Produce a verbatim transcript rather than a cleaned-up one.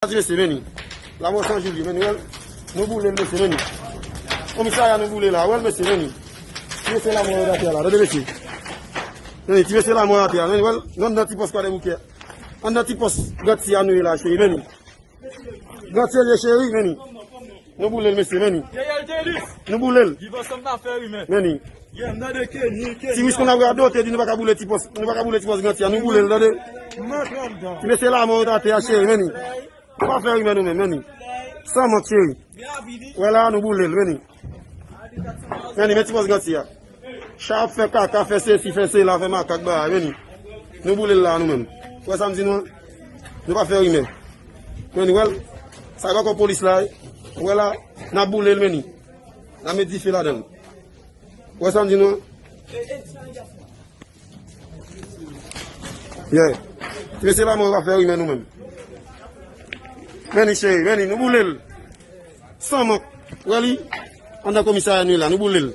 Ti mesye, men ni. Lanmò san jou li, men ni, wè l. Nou boule l, mesye, men ni. Komisarya nou boule la, wè l, mesye, men ni. Ti mesye lanmò yo atè la, tande, mesye. Men ni, ti mesye lanmò atè la, men ni, wè l. Nou anndan ti pòs Kwadèboukè. Anndan ti pòs Granti a nou ye la, cheri, men ni. Granti a nou ye, cheri, men ni. Nou boule l, mesye, men ni. Nou boule l. Men ni. Ti Wis konn ap radote, di nou pa ka boule ti pòs, nou pa ka boule ti pòs Granti a, nou boule l, tande. Ti mesye lanmò yo atè a, cheri, men ni. Nou pa fè rimè nou menm, men ni. San mank, cheri. Wè la, nou boule l, men ni. Men ni, men ti pòs Granti a. Chay ap fè kaka, fè sesi, fè sela, fè makak, bagay, men ni. Nou boule l la, nou menm. Wè sa m di nou an? Nou pa fè rimè. Men ni, wè l. Sa e pa kò polis la, wi. Wè la, n ap boule l, men ni. N ap met dife ladan l. Wè sa m di nou an? Yeah. Ti mesye lanmò yo pa fè rimè nou menm. Men ni, cheri, men ni, nou boule l. San mank. Wè li? Anndan komisarya nou ye la, nou boule l.